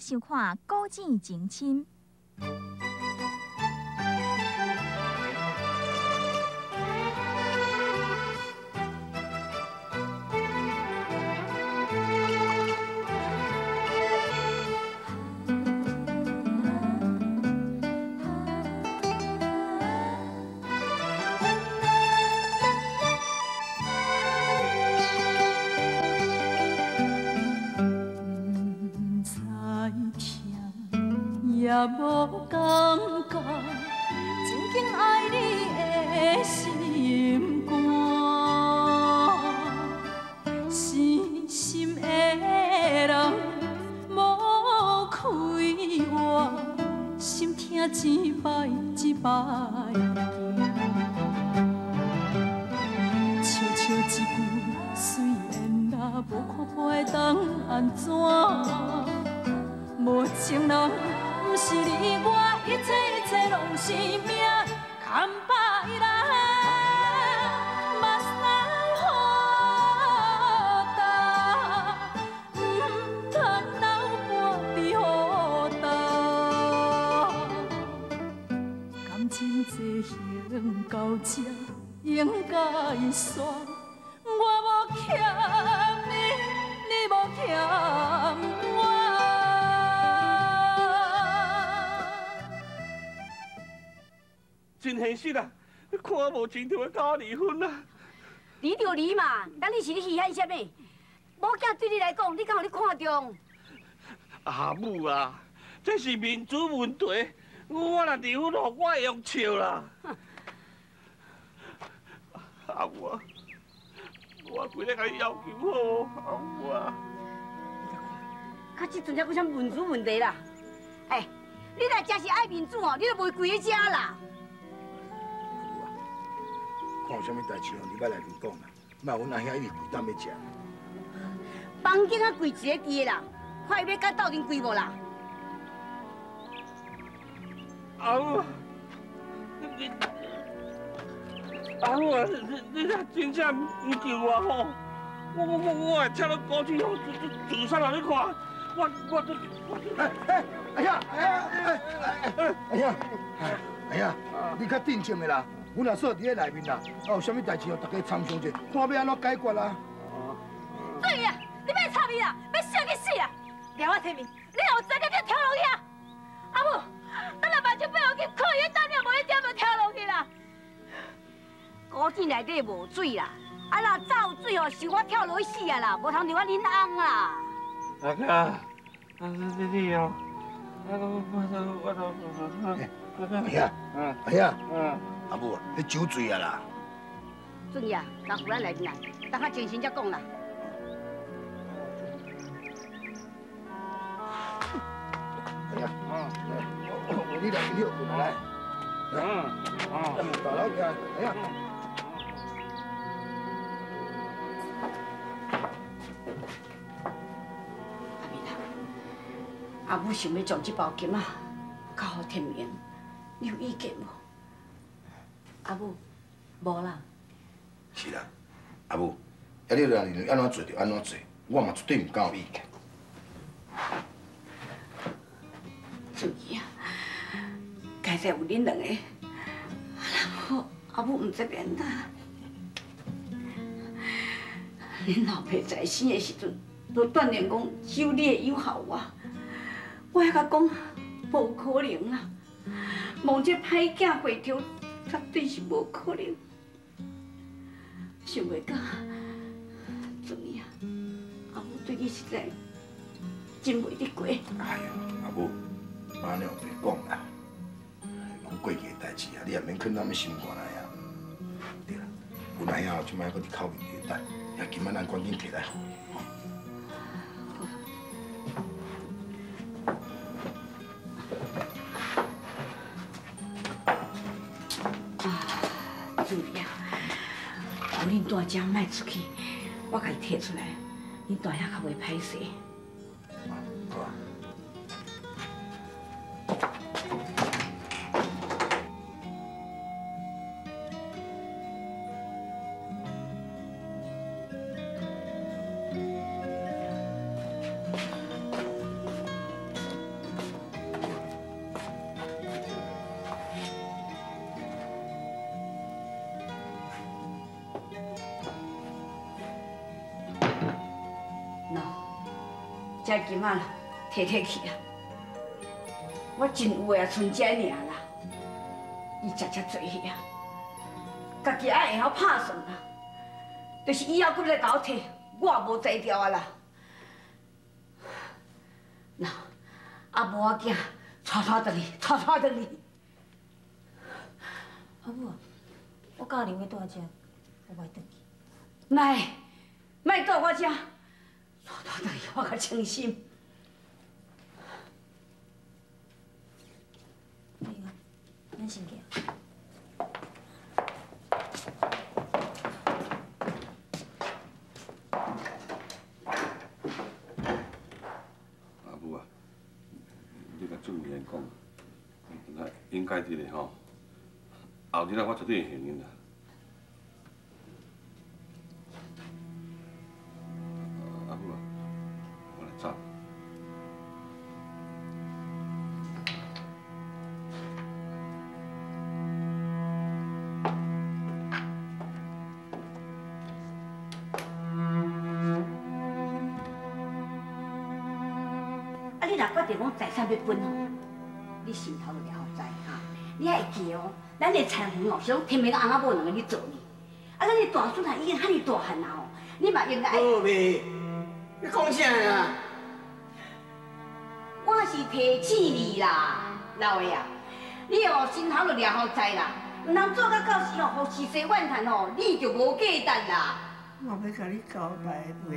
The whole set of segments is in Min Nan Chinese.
收看《古井情深》。也无感觉，真紧爱你的心肝，死心的人无开活，心疼一摆一摆行。笑笑一句随缘啦，无看破会当按怎？无情人。毋是你我，一切一切拢是命，牵百来，目屎雨干，毋通流半滴雨干。感情进行到这应该煞，我无欠你，你无欠我。真现实啊！你看我无前途，共我离婚啊！离就离嘛，咱你是咧稀罕啥物？某囝对你来讲，你敢予你看中？阿母啊，这是面子问题，我若离婚哦，我会用笑啦。阿母啊，我规日共你要求好，阿母啊。你看，较这阵才阁啥面子问题啦？哎，你若真是爱面子哦，你就袂跪伫遮啦。看有啥物代志哦，你莫来面讲啦，莫阮阿兄一直跪等欲食。房间仔跪一个伫的啦，看伊欲佮斗阵跪无啦？阿母，你阿母啊，你若真正毋救我吼，我会跳到高处吼，自杀予你看，我我都我。哎哎，阿兄，哎哎哎，阿兄，阿兄，你较镇静的啦。阮阿嫂伫咧内面啦，啊有啥物代志哦，大家参详者，看欲按怎解决啦。对啊，你欲插伊啦，欲烧去死啊！掠我提名，你若有才调就跳落去啊！阿母，咱若目睭闭予紧，靠伊胆了，无一点就跳落去啦。古井内底无水啦，啊若早有水哦，是我跳落去死啊啦，无通留我恁翁啦。阿哥，啊你你哦，啊我我我阿兄，阿兄。阿母啊，彼酒醉啊啦！俊义啊，共扶咱内面来，等较精神才讲啦。哎呀，你来去歇睏啊来。大佬起来，哎呀。阿明啊，阿母想欲将这包金仔交予天明，你有意见无？阿母，无啦。是啦，阿母，啊你若认为按怎做就按怎做，我嘛绝对毋敢有意见。注意啊，佳哉有恁两个，阿母阿母毋知变哪。恁老爸在生的时阵，就断言讲只有你会有效我，我遐讲无可能啦，望这歹囝回头。绝对是无可能，想袂到，俊义啊，阿母对你实在真袂得过。哎呦，阿母，莫按呢乌白讲啦，讲过去的代志啊，你也免囥踮咧心肝内啊。对啦，阮阿兄这摆阁伫口面伫等，也今仔咱赶紧提来予伊。恁大姐莫出去，我共伊提出来，恁大兄较袂歹势。好啊。这金仔提提去啊！我真有的啊，賰这尔啦，伊食遮济啊，家己爱会晓拍算啦。就是以后阁来共我提，我也无才调啊啦。那啊无我囝，带带转去，带带转去。阿母，我教你欲蹛遮，我袂转去。莫，莫蹛我遮，带带转去我较清心。咱先行。阿母啊，你共郑委员讲，那应该伫咧吼，后日啊，我绝对会还恁啦。阿母啊，我来走。你若决定讲财产欲分吼，你心头就了知哈。你爱会记哦，咱的田园哦是拢天明翁仔某两个咧做呢。啊，咱的大孙啊已经遐尔大汉啊吼，你嘛应该。好未？你讲啥啊？我是提醒你啦，老的啊，你哦心头就了知啦，毋通做到到时吼，予是非怨叹吼，你就无价值啦。我欲共你交代的话，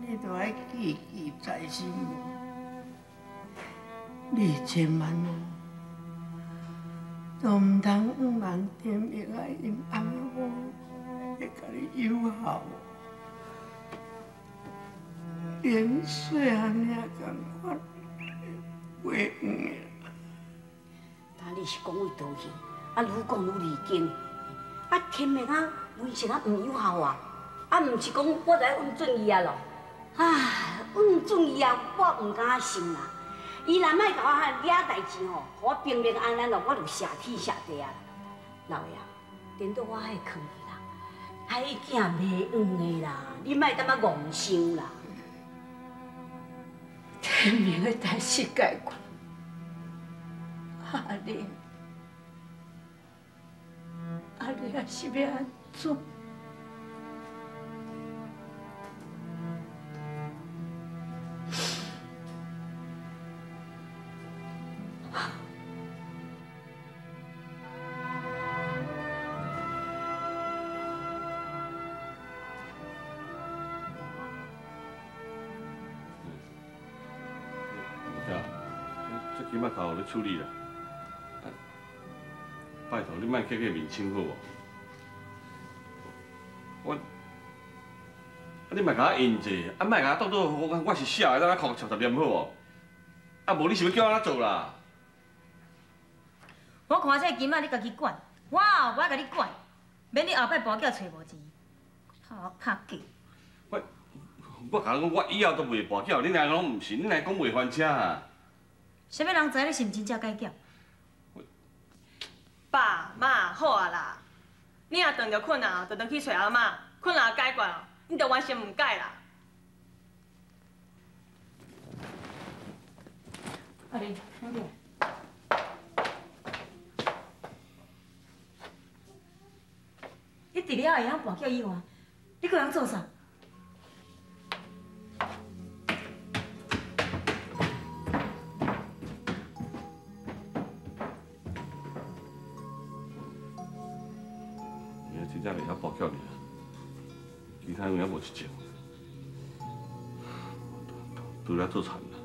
你都爱记记在心。你千万哦，都毋通毋茫天明啊，𪜶翁仔某会共你友好，连细汉尔仝款袂远的。啊，你是讲为倒去，啊，愈讲愈离经。啊，天明啊，为啥啊毋友好啊？啊，毋是讲我来怨准伊啊咯？啊，怨准伊啊，我毋敢信啦。伊若莫共我惹代志吼，予我平平安安咯，我就谢天谢地啊！老爷，颠倒我爱劝你啦，彼囝袂冤的啦，你莫踮遐戆想啦。天明的代志解决，阿玲，阿玲还是欲按怎？这金仔交予你处理啦，拜托你莫计计面清好无？我，啊你莫共我应者，啊莫共我当做我是痟的，咱哭十念好无？啊无你是欲叫我按怎做啦？我看这金仔你家己管，我后摆共你管，免你后摆跋筊揣无钱，拍我拍假。我共你讲，我以后都袂跋筊，你若讲毋是，你若讲袂翻车啊？啥物人知你是毋真正改筊？爸妈好啊啦，你若顿著困难，就转去揣阿嬷，困难解决，你就完全毋改啦。阿玲，哪个？你除了会晓跋筊以外，你阁会晓做啥？真正袂晓跋筊尔，其他有影无一种，除了做田啦，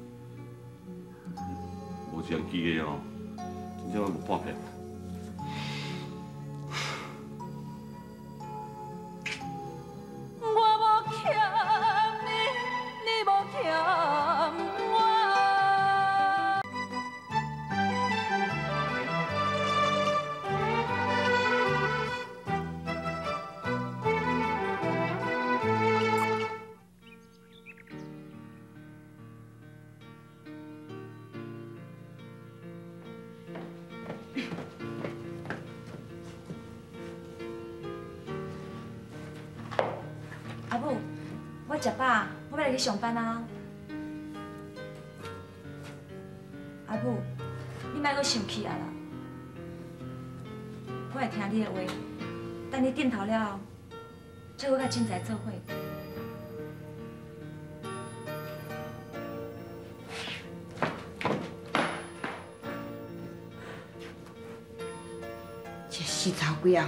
无一项技艺哦，真正我无半片。我无欠你，你无欠我。阿母，我食饱，我欲来去上班啊。阿母，你莫阁生气啊啦！我會聽你的話，等你轉頭了後，做伙佮凊彩做伙。這死頭鬼仔，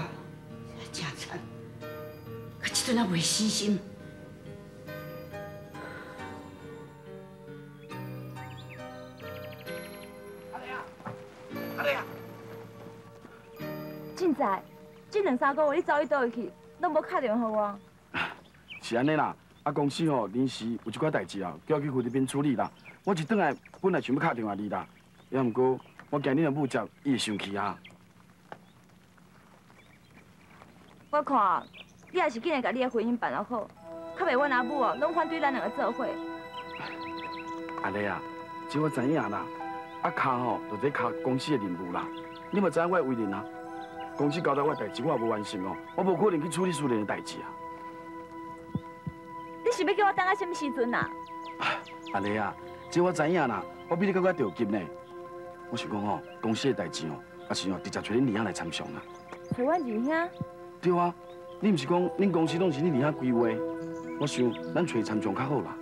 真慘，可這陣還袂死心。阿麗啊，凊彩，這兩三個月你走去佗位去，攏無敲電話予我。是按呢啦，啊公司吼臨時有一寡代誌啊，叫我去菲律賓處理啦。我一轉來，本來想欲敲電話你啦，也毋過我驚你若無接，伊會生氣啊。我看你還是緊來共你的婚姻辦了好，較袂阮阿母哦，攏反對咱兩個做伙。阿麗啊，這我知影啦。啊，卡吼，就佇卡公司的任務啦。你嘛知影我的為人啊？公司交代我的代誌，我也無完成哦，我無可能去處理私人的代誌啊。你是欲叫我等到啥物時陣啊？阿麗啊，這我知影啦，我比你閣較著急呢。我想講吼，公司的代誌哦，抑是哦，直接揣恁二兄來參詳啊。揣阮二兄？對啊，你毋是講恁公司攏是恁二兄規劃？我想咱揣參詳較好啦。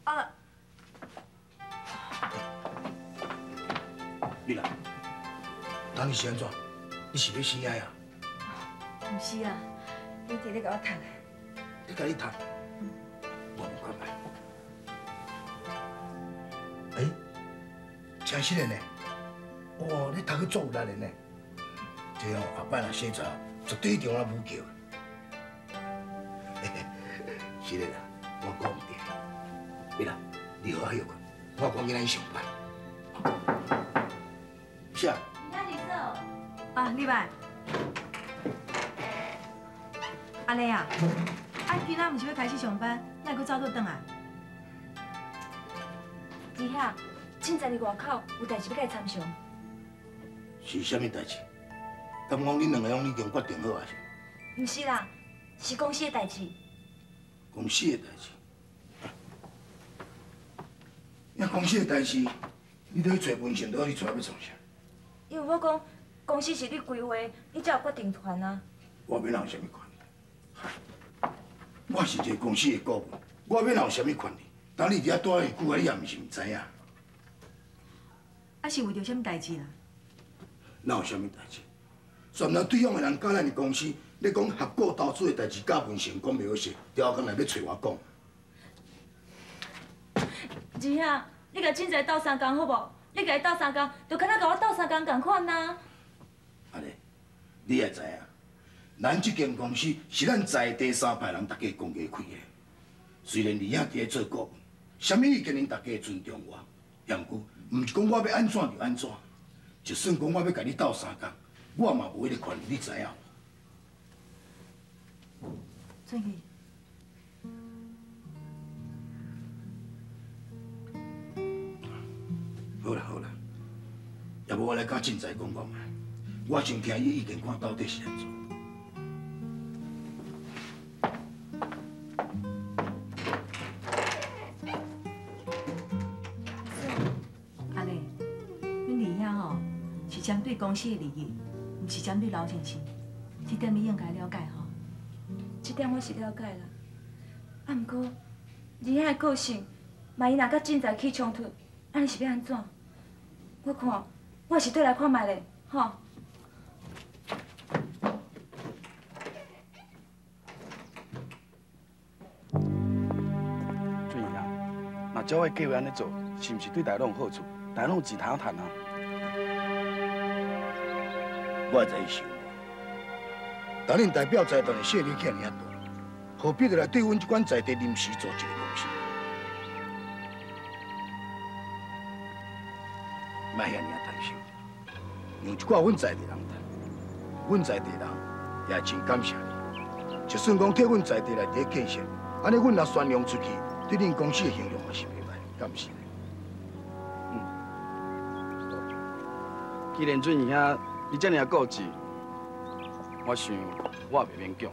啊！你啦，当你是按怎？你是欲死爱啊？毋是啊，你佇咧共我讀。咧共你讀？我無看覓。欸，真實的呢！哇，你讀去足有力的呢。這哦，後擺若寫字，絕對一定有舞叫。是的啦，我講毋對。你啦，你好好歇睏，我趕緊來去上班。是啊。啊，李白，阿丽啊，啊，今仔毋是欲開始上班，哪會閣走倒轉來？二兄，凊彩佇外口有代誌欲共伊參詳。是啥物代誌？敢講恁兩个攏已經決定好啊？是？毋是啦，是公司的代誌。公司的代誌？呀，公司的代誌，你著去揣文成，著去揣欲創啥？因為我講。公司是你規劃，你才有決定權啊！我欲哪有啥物權利？我是一个公司的顧問，我欲哪有啥物權利？當你佇遐蹛遐久啊，你也毋是毋知影。啊，是為著啥物代誌啦？哪有啥物代誌？全然對方的人佮咱的公司咧講合股投資的代誌，佮文成講袂好勢，調工來欲揣我講。二兄，你共凊彩鬥相共好無？你共伊鬥相共，就敢若共我鬥相共仝款啊！阿麗，你也知影，咱這間公司是咱在地三派人大家共家開的。雖然二兄佇咧做顧問，啥物意見𪜶大家會尊重我，也毋過，毋是講我欲按怎就按怎。就算講我欲共你鬥相共，我嘛無彼个權利，你知影無？俊義，好啦好啦，也無我來佮凊彩講講覓。我先聽伊意見，看到底是按怎。阿麗，阮二兄吼是針對公司的利益，毋是針對劉先生，這點你應該了解吼。這點我是了解啦，啊，毋過二兄的個性，萬一若佮凊彩起衝突，按呢是欲按怎？我看我是倒來看覓咧，吼。照我计划按呢做，是毋是對大家攏有好處？大家攏有錢通趁啊！我知伊想無，當恁代表財團的勢力遐爾仔大，何必來對阮這款在地臨時組織的公司？莫遐爾仔擔心，讓一寡阮在地人趁，阮在地人也真感謝你。就算講替阮在地來佇咧建設，按呢阮若宣揚出去，對恁公司的形象嘛是袂歹，敢毋是？嗯。既然俊二兄你遮爾仔固執，我想我也袂勉強。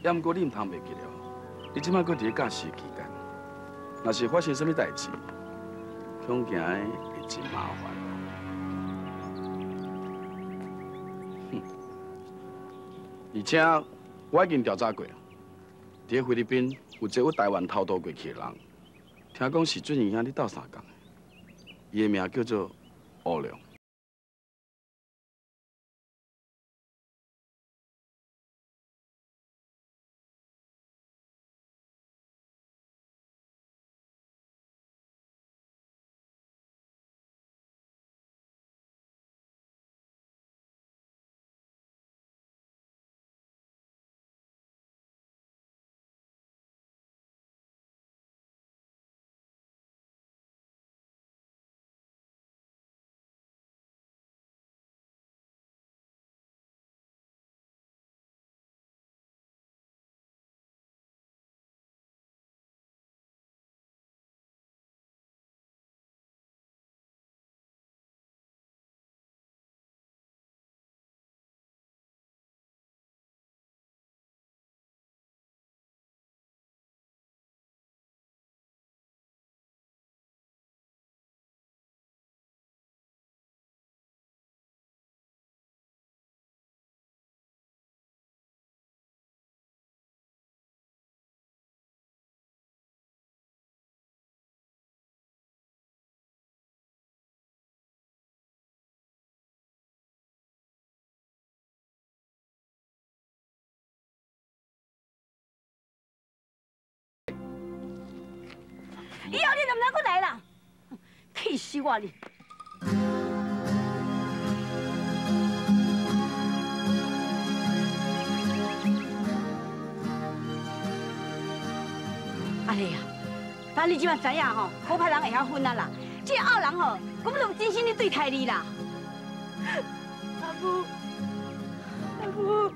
也毋過你毋通袂記了，你這擺閣佇咧教師期間，若是發生啥物代誌，恐惊会真麻烦。哼！而且我已经调查过，伫菲律宾有一个由台湾偷渡过去的人，听讲是俊义兄你斗相共的，伊的名叫做吴良。以后你就毋通阁来啦！气死我哩！阿丽啊，但你这马知影吼，好歹人会晓分啊啦。这个后人吼，根本就真心咧对待你啦。阿母，阿母。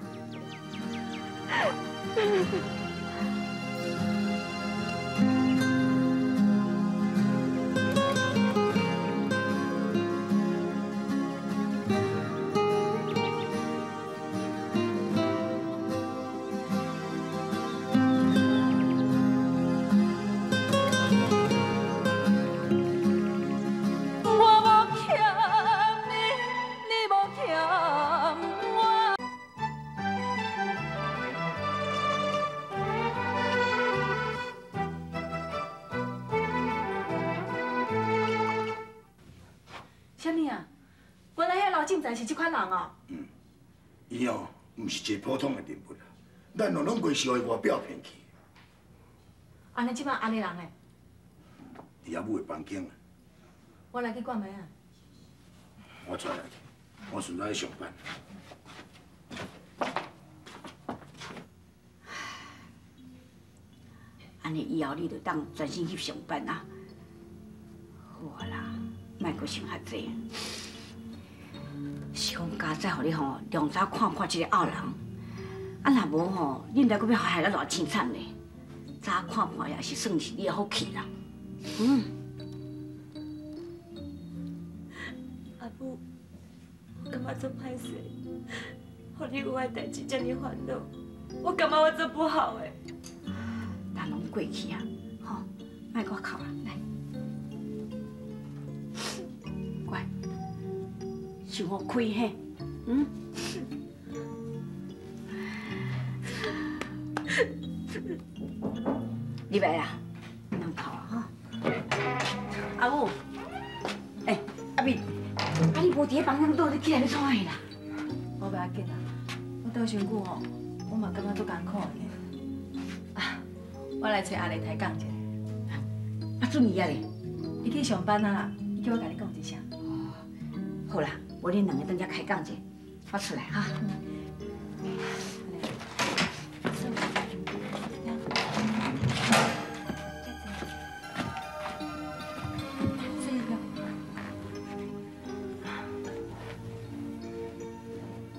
是这款人哦。嗯，伊哦，毋是一个普通的人物啦，咱哦拢规受伊外表骗去。按呢，这摆阿个人咧？伫阿母的房间。我来去关门啊。我出来去，我顺便去上班。按呢以后你就当专心去上班啊。好啊啦，莫阁想遐济。是讲加载，予你吼量早看看这个后人，啊若无吼，你毋知阁欲害得偌凄惨咧。早看看也是算是你的福气啦。嗯。阿母，我感觉足歹势，予你为我的代志遮尔烦恼，我感觉我做不好的。但拢过去啊，吼，莫阁哭啊，来。乖。想予开嘿，嗯？入来啦，免哭啊哈。阿母，欸，阿敏，啊你无伫咧房间倒，你起来欲创啥啦？无要紧啦，我倒伤久吼，我嘛感觉足艰苦的。啊，我来揣阿丽抬杠一下。啊，俊姨啊咧？伊去上班啊啦，伊叫我共你讲一声。好啦。无恁两个转遮开讲者，我出来哈。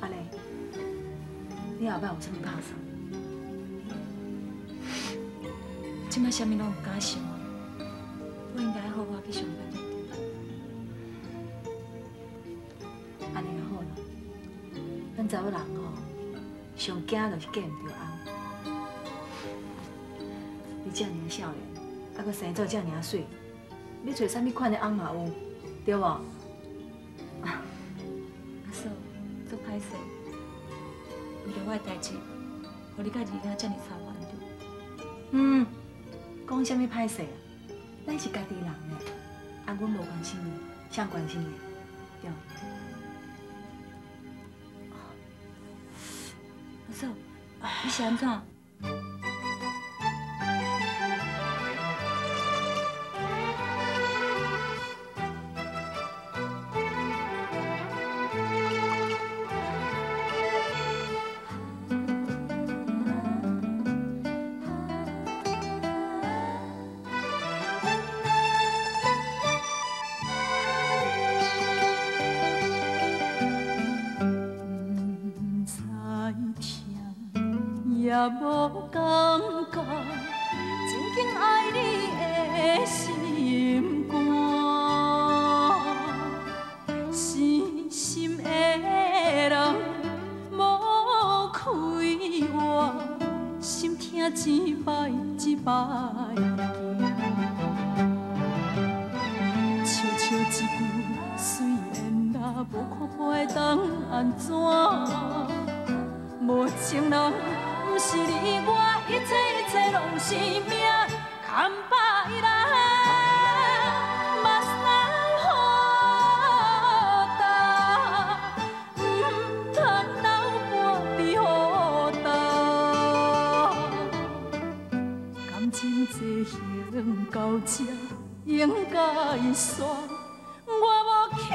阿丽，你后摆有啥物打算？这摆啥物拢毋敢想，我应该好好去上班。查某人吼，上惊就是嫁毋著翁。你遮尔少年，犹阁生做遮尔水，欲揣啥物款的翁嘛有，对无？阿嫂，足歹势，为著我的代志，予你佮二囝遮尔操烦著。嗯，讲啥物歹势啊？咱是家己人欸，啊，阮无关心你，谁关心你？对。阿嫂，你是按怎？也无感觉，真紧爱你的心肝，死心的人无开活，心疼一摆一摆行。笑笑一句虽然啦，无看破会当按怎？无情人。毋是你我，一切一切拢是命，牵百来，目屎雨焦，毋通流半滴雨焦。感情进行到这，应该煞，我无欠